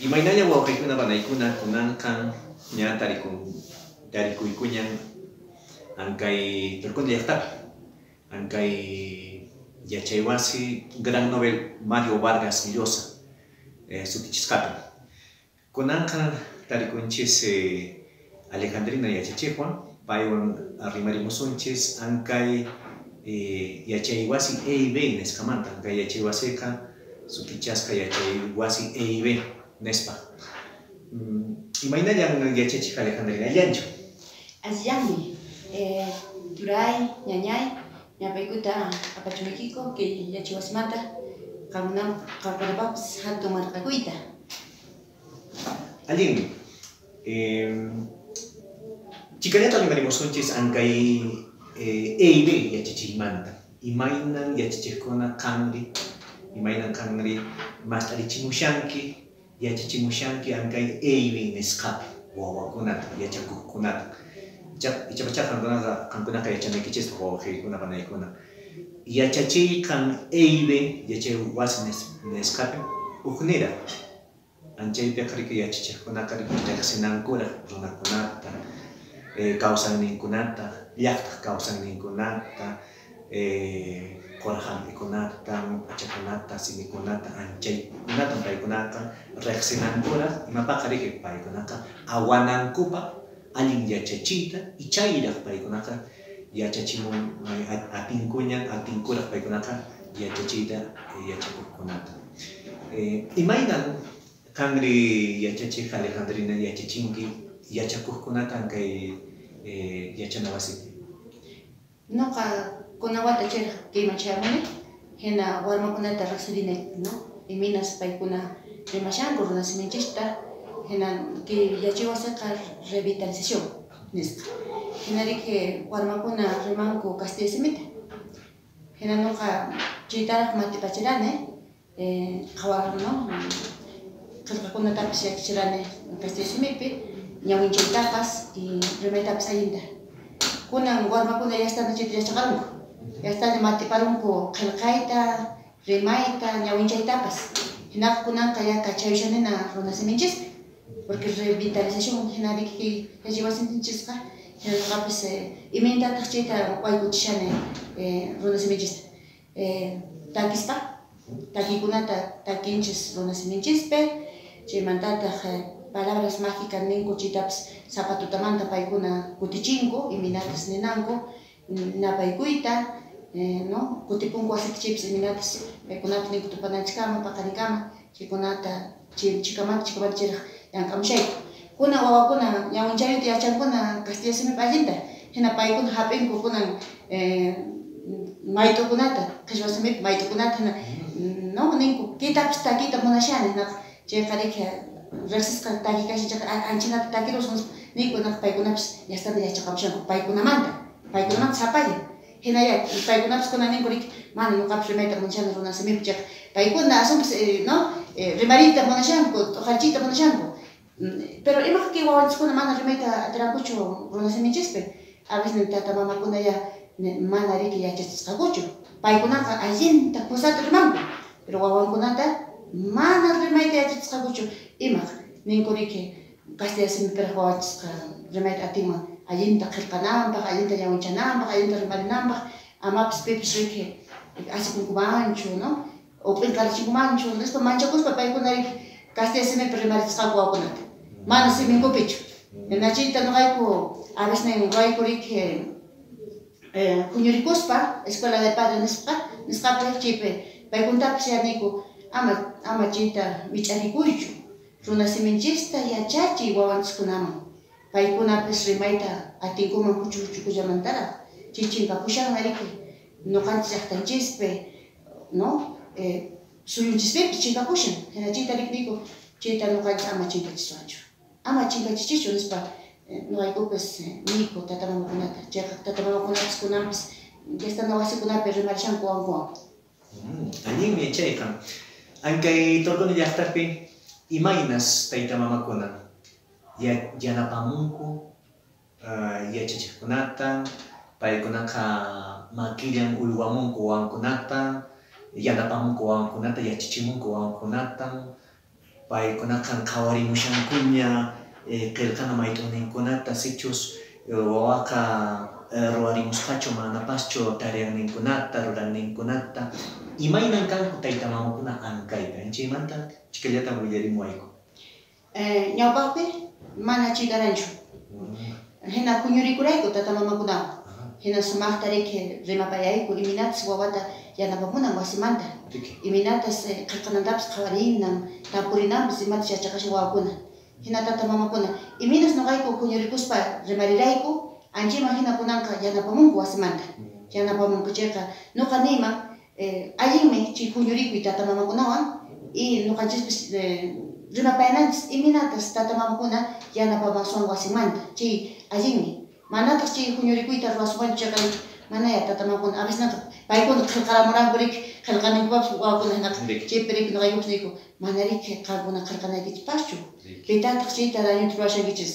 Imaynalla wawqiykuna panaykuna kunanqa ña tarikuykuñan ankay Torconi llaqtapi, ankay yachaywasi Gran Nobel Mario Vargas Llosa sutichisqapi. Kunanqa tarikunchis Alejandrina yachachiqwan, paywan rimarimusunchis ankay yachaywasi EIB nisqamanta. Ankay yachaywasiqa sutichasqa yachaywasi EIB nispa. Imaynallan yachachiq Alejandrina, allinchu? Allillanmi. Turay, ñañay, ñapaykuta apachumuykiku kay yachaywasimanta qamkunapaqpis hatun marqakuyta. Allinmi. Chikallata rimarimusunchis ankay EIB yachachiymanta. Imaynan yachachiqkuna qanri, imaynan qanri mast'arichimushanki, yachachimushanki ankay EIB nisqapi wawakunata, yachakuqkunata. Ichapacha qamkunaqa yachanaykichispaq wawqiykuna panaykuna. Yachachiyqan EIB yachaywasi nisqapi hukniraq. Anchaypiqa riki yachachiqkunaqa riki riqsinankuraq runakunata, kawsayninkunata, llaqtaq kawsayninkunata, qura hamp'ikunata, p'achakunata, simikunata, anchaykunatan paykunaqa riqsinankuraq, imapaqa riki paykunaqa awanankupaq allin yachachiyta y chayraq paykunaqa yachachimun atinkuñan, atinkuraq paykunaqa yachachiyta yachakuqkunata. Imaynan qanri yachachiq Alejandrina yachachinki yachakuqkunata kay yachana wasipi? Noqa kunan wata chayraq kayman chayamuni, hina warmakunata riqsirini, no? Imaynas paykuna rimashanku runasiminchista, hina kay yachaywasiqa revitalización nisqa. Hina riki warmakuna rimanku kastilla simita. Hina noqa chaytaraq mat'ipachirani, qhawaraq, no? Qillqakunatapis yachachirani kastilla simipi, ñawinchaytapas y rimaytapas allinta. Kunan warmakuna yastana chayta yachaqarunku. Yastana mat'iparunku qillqayta, rimayta, ñawinchaytapas. Hinaqa kunanqa ya kachayushanina runasiminchispi, porque revitalización hina riki yachaywasinchinchisqa, hina noqapis imaynatataq chayta waykuchishani runasiminchista. Takispa, takiykunata takinchis runasiminchispi, chaymantataq palabras mágicas ninku chaytapas sapa tutamanta paykuna kutichinku, imaynatas ninanku napaykuyta, no? Kutipunku wasita chaypis imaynatas paykunapis ninku tupananchiskama, paqarinkama, chaykunata chikamanta chikamanta chayraq llank'amushayku. Kunan wawakuna ñawinchayta yachankuna kastilla simipi allinta, hina paykuna hap'inku kunan mayt'ukunata, qhichwa simipi mayt'ukunata, hina no ninku kaytapis takiyta munashani, hinaqa chayqa riki riqsisqa takiy kashan chayqa anchinata takirusun nispa ninku, hinaqa paykunapis yastanta yachaqamushanku paykunamanta, paykunamanta sapallan. Hina ya paykunapis kunan ninku riki mana ñuqapis rimayta munashani runasimipi chayqa paykuna asunpis no rimariyta munashanku, t'uqarchiyta munashanku. Pero imaqa kay wawanchiskuna mana rimayta atirankuchu runasiminchispi, a veces tata mamakuna ya mana riki yachachisqakuchu. Paykunaqa allinta kusata rimanku, pero wawankunata mana rimayta yachachisqakuchu. Imaq ninku riki kastilla simipiraq wawanchisqa rimayta atinman allinta qillqananpaq, allinta ñawinchananpaq, allinta rimarinanpaq, amapis pipis riki asikunkumanchu, no? O p'inqarichinkumanchu nispa manchakuspa paykuna riki kastilla simipi rimarichisqaku wawakunata, mana siminkupichu. Hina chayta noqayku a veces ruwayku riki huñurikuspa escuela de padre nisqapi chaypi paykunatapis ya niyku ama chayta mich'arikuychu, runasiminchista yachachiy wawanchiskunaman, paykunapis rimayta atinkuman huchu huchukullamantaraq, chay chinkapushanna riki ñuqanchis llaqtanchispi, no? Suyunchispipis chinkapushan. Hina chayta riki niyku chayta ñuqanchis ama chinkachisuwanchu, ama chinkachichischu nispa ñuqaykupis niyku tata mamakunata. Chayqa tata mamakunapis kunanpis yastana wasikunapi rimarishanku wawankuwan. Allinmi chayqa. Ankay Torconi llaqtapi imaynas tayta mamakuna yanapamunku yachachiqkunata, paykunaqa makillan uywamunku wawankunata, yanapamunku wawankunata, yachachimunku wawankunata, Paykunaqa qhawarimushankuña qillqana mayt'uninkunata sichus wawaqa ruwarimusqachu manapaschu tareaninkunata, rurayninkunata. Imaynan kanku tayta mamakuna ankaypi? Chaymanta chikallata willarimuwayku. Ñawpaqpi mana chikaranchu. Hina huñurikurayku tata mamakunawan. Hina sumaqta riki rimapayayku imaynatas wawata yanapamunan wasimanta. Imaynatas qillqanantapas qhawarinan, tapurinanpas imatas yachaqashan wawakuna. Hina tata mamakuna imaynas nuqayku huñurikuspa rimarirayku anchayman hina kunanqa yanapamunku wasimanta. Yanapamunku chayqa nuqa niyman allinmi chay huñurikuy tata mamakunawan y nuqanchispas rimapayananchis imaynatas tata mamakuna yanapamasuwan wasimanta chay allinmi. Manataq chay huñurikuyta ruwasuwanchu chayqa manaya tata mamakuna a veces naqa paykuna qillqaramuranku riki qillqaninkupapas wawakuna hinaqa chaypi riki nuqaykupas niyku mana riki qamkuna qillqanaykichispaschu pitataq chayta dañuta ruwashankichis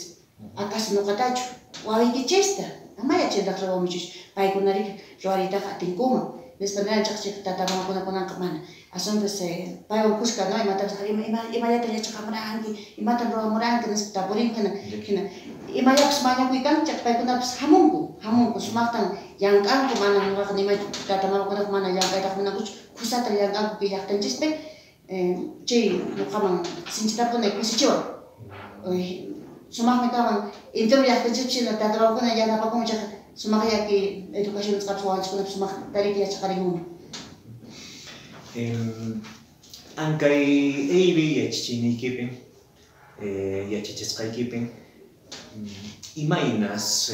acaso nuqatachu wawaykichista amaya chaytaqa ruwamuchis paykuna riki ruwariytaqa atinkuman nispa niranchik chayqa tata mamakuna kunanqa mana asunpas paywan kuska no imatapas imallata yachaqamuranki imatan ruwamuranki nispa tapurinku hina hina imallapas mañakuy kan chayqa paykunapas hamunku hamunku sumaqtan llank'anku mana nuqaqa nimanchu tata mamakunaqa mana llank'aytaqa munankuchu kusata llank'anku kay llaqtanchispi chay nuqaman sinchitapuni kusichiwan sumaqmi kanman entero llaqtanchispi hina tata mamakuna yanapakunman chayqa sumaqlla kay educación nisqapas wawanchikkunapas sumaq tariki yachaqarinkuman. Ankay EIB yachachiyniykipin yachachisqaykipin imaynas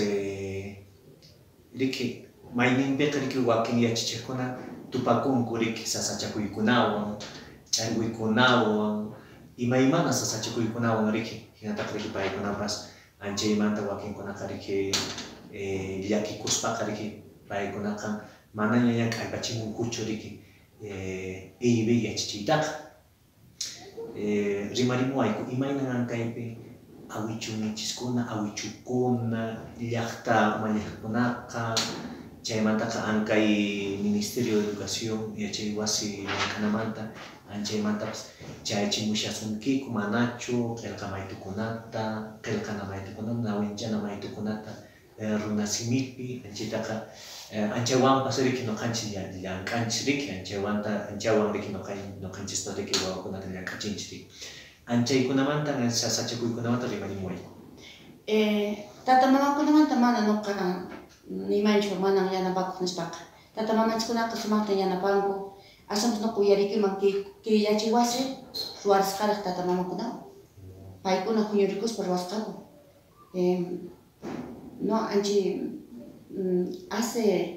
riki mayninpiqa riki wakin yachachiqkuna tupakunku riki sasachakuykunawan, ch'arwikunawan, imaymana sasachakuykunawan riki hinataq riki paykunapas anchaymanta wakinkunaqa riki llakikuspaqa riki paykunaqa manaña ña k'allpachimunkuchu riki EIB yachachiytaqa. Rimarimuwayku imaynan ankaypi awichunichiskuna, awichukuna, llaqta umalliqkunaqa, chaymantaqa ankay Ministerio de Educación yachay wasi llank'anamanta anchaymantapas chayachimushasunkiku manachu qillqa maytukunata, qillqana maytukunata, nawinchana maytukunata runasimipi anchaytaqa anchaywanpas riki nuqanchis llank'anchis riki anchaywanta anchawan riki nuqanchispas riki wawakunata llank'achinchis riki anchaykunamanta sasachakuykunamanta rimarimuwayku. Tata mamakunamanta mana nuqa nimanchu manan yanapakuq nispaqa. Tata mamachikunaqa sumaqtan yanapanku aswanpas nuqa uyariykiman kay yachay wasi ruwarisqaraq tata mamakunawan paykuna huñurikuspa ruwasqaku. No anchi hace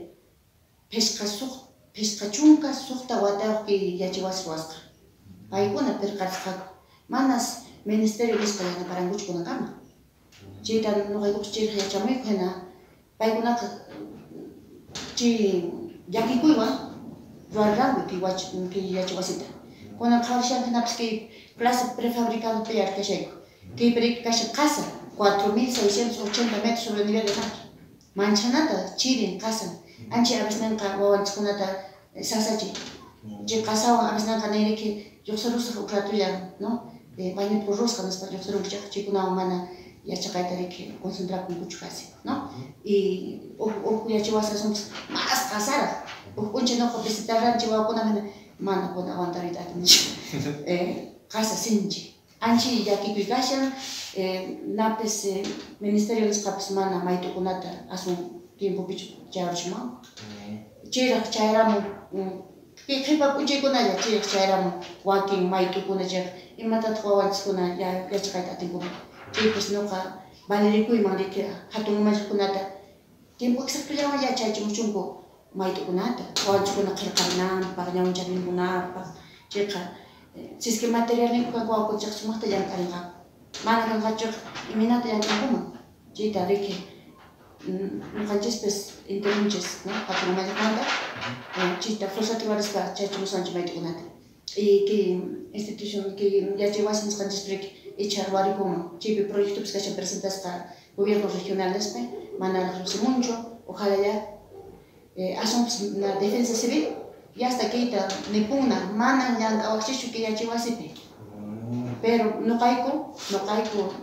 56 watayuq kay yachay wasi ruwasqa paykuna pirqarisqaku manas ministerio nisqa yanaparankuchu kunankama chayta nuqaykupas chayraq yachamuyku hina paykunaqa chay llakikuywan ruwariranku kay yachay wasita kunan qhawarishanku hinapas kay clase prefabricadopi kashayku kaypi riki kashan qasa 4680 metros sobre el nivel del mar manchanata chirin qasan anchay a veces ninqa wawanchikkunata sasachin chay qasawan a veces ninqa niriki lluqsirusaq huk ratulla no bañuta purrusqa nispa lluqsirunku chayqa chaykunawan mana yachaqayta riki concentrakunkuchu casi no y huk yachay wasi asunpas más qasaraq huk p'unchay nuqa visitarranchik wawakuna hina mana kuna aguantaruyta atinichu qasa sinchi anchay llakikuy kashan napis ministerio nisqapas mana maytukunata aswan tiempopichu chayarichimunku chayraq chayaramun qhipa p'unchaykunalla chayraq chayaramun wakin maytukuna chayqa imatataq wawanchiskuna yachaqayta atinkuman chaypis nuqa valerikuyman riki hatun umalliqkunata tiempo exactollawan yachachimuchunku maytukunata wawanchiskuna qillqarinanpaq ñawincharinkunapaq chayqa si es que materialninku kanku wawakuna chayqa sumaqta llank'arinqaku mana kanqachu chayqa imaynata llank'ankuman chayta riki nuqanchispas enterunchis no hatun umalliqmanta chayta fuerzata ruwarispa chayachimusunchik maytukunata y kay institución kay yachay wasi nisqanchispi riki icha ruwarikunman chaypi proyectopis kashan presentasqa gobierno regional nispa manaraq lluqsimunchu ojalá ya aswanpas na defensa civil ya hasta kayta nipunna manan llank'awaqchischu kay yachay wasipi. Pero nuqayku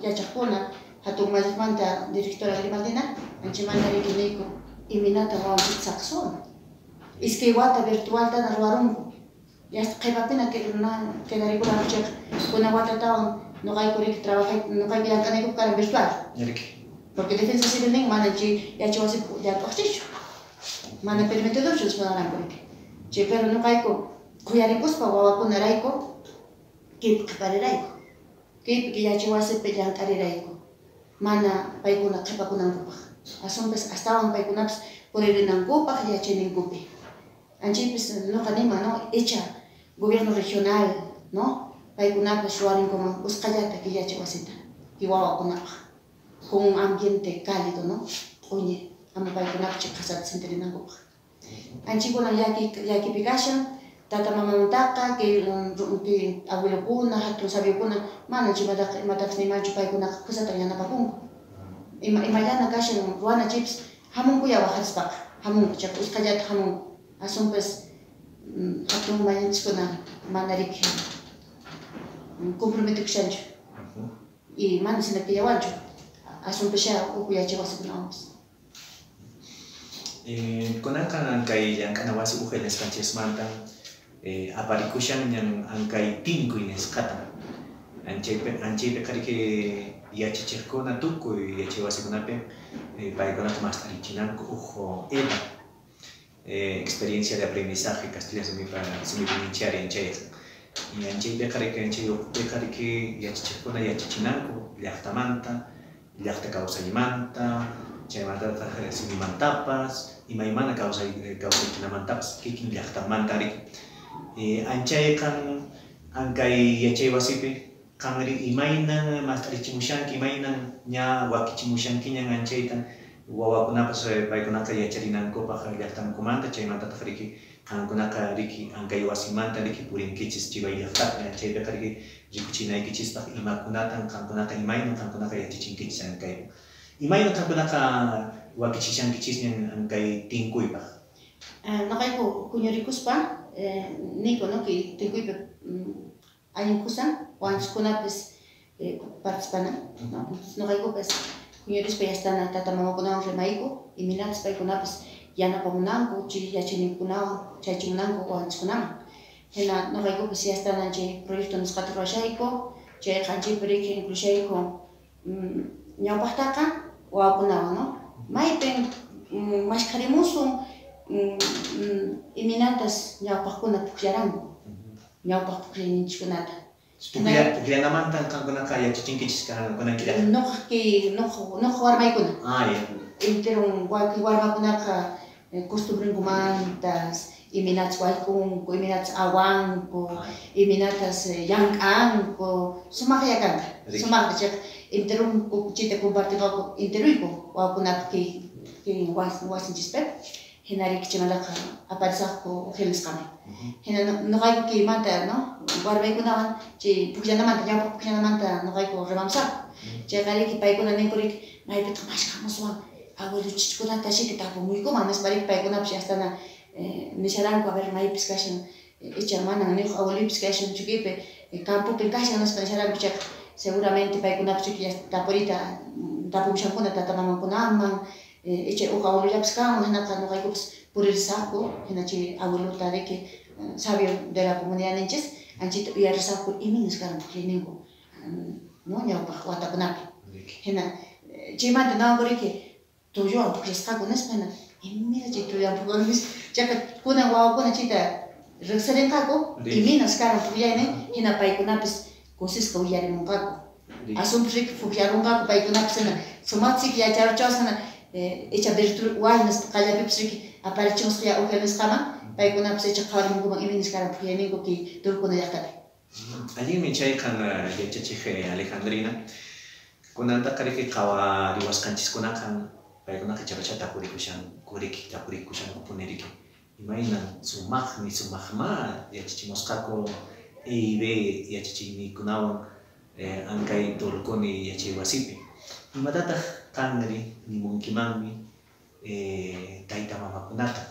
yachaqkuna hatun mallaqmanta directora Grimaldina anchimanta riki niyku imaynata wawanchikta saqisuwan. Iskay wata virtualtana ruwarunku. Yasta qhipapina quedarikuranku chayqa kuna watatawan nuqayku riki trabajay nuqayku llank'anaykupaq karan virtual. Porque defensa civil nin mana chay yachay wasipi llank'aqchikchu. Mana permitidochu nispa riki. Chay pero nuqayku khuyarikuspa wawakunarayku kaypi qhiparirayku. Kaypi yachay wasipi llank'arirayku. Mana paykuna qhipakunankupaq. Asunpis astawan paykunapis puririnankupaq yachayninkupi. Anchaypis nuqa niyman, no, icha gobierno regional, no, paykunapas ruwarinkuman usqhallata kay yachay wasita kay wawakunapaq con un ambiente cálido, no, q'uñi ama paykunapas chay qhasata sintirinankupaq. Anchaykuna llakipi kashan tata mamamantaqa kay abuelokuna hatun sabiokuna mana chaymataqa imatapas nimanchu paykunaqa kusata yanapakunku. Imallana kashan ruwana chaypis hamunkuya waqarispaqa hamunku chayqa usqhallata hamunku. Asunpis hatun umallinchiskuna mana riki comprometikushanchu y mana sina killawanchu asunpisha uku yachay wasikunawanpis. Kunanqa kay llank'ana wasi uqay nisqanchismanta aparikushan ñan ankay tinkuy nisqata. Anchaypiqa riki yachachiqkuna tukuy yachay wasikunapi paykunata mast'arichinanku uj EVA, experiencia de aprendizaje castellano simipi ninchari anchayqa. Y anchaypiqa riki anchay uqpiqa riki yachachiqkuna yachachinanku llaqtamanta, llaqta kawsaymanta, chaymantataq simimantapas, imaymana kawsaykunamantapas kikin llaqtamanta riki. Anchayqan ankay yachay wasipi qanri imaynan mast'arichimushanki, imaynan ña wakichimushankiñan anchayta wawakunapas paykunaqa yacharinankupaq llaqtankumanta, chaymantataq riki qankunaqa riki ankay wasimanta riki purinkichis Chivay llaqtapi, anchaypiqa riki rikuchinaykichispaq imakunatan qankunaqa imaynan qankunaqa yachachinkichis ankay. Imaynan qankunaqa wakichishankichisñan ankay tinkuypaq? Nuqayku huñurikuspa niyku, no, kay tinkuypi allin kusan wawanchikkunapis participanan, no? Nuqaykupas huñurispa yastana tata mamakunawan rimayku imaynatas paykunapas yanapamunanku chay yachayninkunawan chaychimunanku wawanchikkunaman. Hina nuqaykupas yastana chay proyecto nisqata ruwashayku, chay qanchaypi riki inclushayku ñawpaqtaqa wawakunawan, no? Maypin maskharimusun imaynatas ñawpaqkuna pukllaranku, ñawpaq pukllayninchikkunata. Pukllanamanta qankunaqa yachachinkichis kunan killata? Nuqa warmaykuna. Enteron warmakunaqa costumbrenkumantas, imaynatas wayk'unku, imaynatas awanku, imaynatas llank'anku, sumaqlla kanqa. Sumaqta chayqa enteronku chayta compartirqaku enteruyku wawakunapaq kay wasinchispi. Hina riki chaymantaqa aparisaqku ujel nisqaman. Hina nuqayku kaymanta, no, warmaykunawan chay pukllanamanta, ñawpaq pukllanamanta nuqayku rimamusaqku. Chayqa riki paykuna ninku riki maypitaq mashkhamuswan abuelochichkunata shiki tapumuykuman nispa riki paykunapas yastana nisharanku a ver maypis kashan icha manan niq abueluypis kashan chukiypi campopin kashan nispa nisharanku chayqa seguramente paykunapas riki tapurita tapumushankuna tata mamankunaman icha uq abuelollapis kanman hinaqa nuqaykupas puririsaqku hina chay abuelota riki sabio de la comunidad ninchis anchita uyarisaqku imaynas karan pukllayninku, no, ñawpaq watakunapi. Hina chaymanta nawanku riki tulluwan pukllasqaku nispa hina imina chay tulluwan pukllasqaku nispa chayqa kunan wawakuna chayta riqsirinqaku imaynas karan pukllaynin hina paykunapis kusisqa willarimunqaku. Asunpis riki pukllarunqaku paykunapis hina sumaqta yacharuchawasqa hina icha virtual nispa qallapipis riki aparichimusqa ya ujel nisqaman paykunapis icha qhawarimunkuman imaynas karan pukllayninku kay Torcona llaqtapi. Allinmi chayqa yachachiq Alejandrina. Kunantaqa riki qhawariwasqanchiskunaqa paykunaqa ichapacha tapurikushanku riki, tapurikushankupuni riki. Imaynan sumaqmi, sumaqma yachachimusqaku EIB yachachiyniykunawan ankay Torconi yachay wasipi. Imatataq qanri nimunkimanmi tayta mamakunata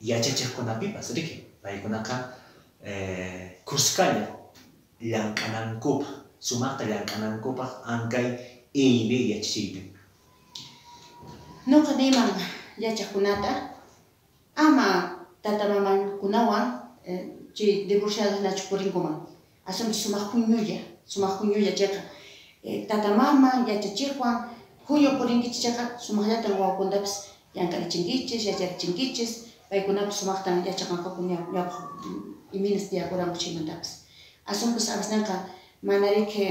yachachiqkunapipas riki paykunaqa kuskalla llank'anankupaq Sumaqta llank'anankupaq ankay EIB yachachiypi. Nuqa niyman yachaqkunata ama tata mamankunawan chay divorciado hinachu purinkuman. Aswanpas sumaq huñulla chayqa tata maman yachachiqwan huñu purinkichis chayqa sumaqllatan wawakunatapis llank'arichinkichis, yacharichinkichis, paykunapas sumaqtan yachaqanqaku ñawpaq imaynas tiyakuranku chaymantapas. Aswanpas avisnanqa mana riki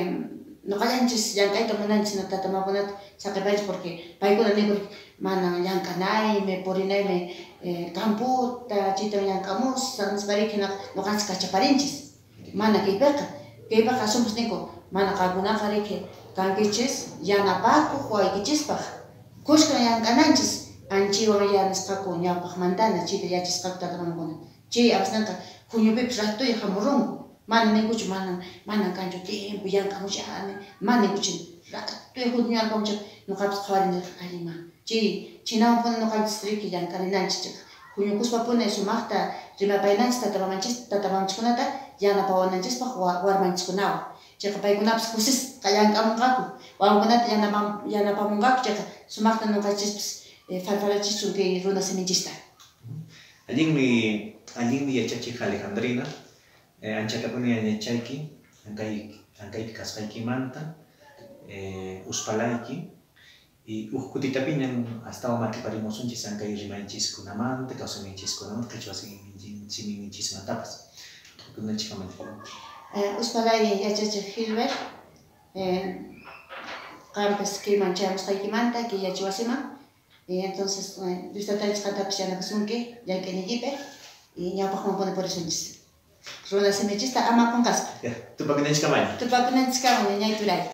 nuqallanchis llank'ayta munanchis tata mamakunata saqipanchis porque paykuna ninku manan llank'anaymi purinaymi camputa chaytan llank'amusaq nispa riki nuqanchis kachaparinchis. Mana kaypiqa aswanpas ninku mana qankunaqa riki kankichis yanapakuq wawaykichispaq kushkan llank'ananchis anchiwan ya nisqaku ñawpaqmantana chayta yachasqaku tata mamakuna. Chay avisnanqa huñupipas ratulla hamurunku. Mana ninkuchu manan kanchu tiempo llank'amushani mana ninkuchu ratulla huñuarpamuchaq nuqapas qhawarini allinman. Chay chinawan puni nuqanchis riki llank'arinanchis chayqa huñukuspapuni sumaqta rimapaynanchis tata mamanchiskunata yanapawananchispaq warmanchiskunawan. Chayqa paykunapas kusisqa llank'amunqaku wawakunata yanapamunqaku chayqa sumaqta nuqanchispas farfarachisun kay runa siminchista. Allinmi yachachiq Alejandrina, anchatapuni yachayki ankaypi kasqaykimanta uspalayki y uj kutitapiñan astawan mat'iparimusunchis ankay rimanchiskunamanta, kawsayninchiskunamanta, qhichwa siminchismantapas. Tukunanchikmanta. Uspalay yachachiq Gilbert, qampas kayman chayamusqaykimanta kay yachaywasiman. Entonces, Dios tataynchis qantapas yanapasunki llank'ayniykipi y ñawpaqman purisunchis. Runa simichista ama qunqaspa. Tupakunanchiskamaña. Tupakunanchiskama ñañay turay.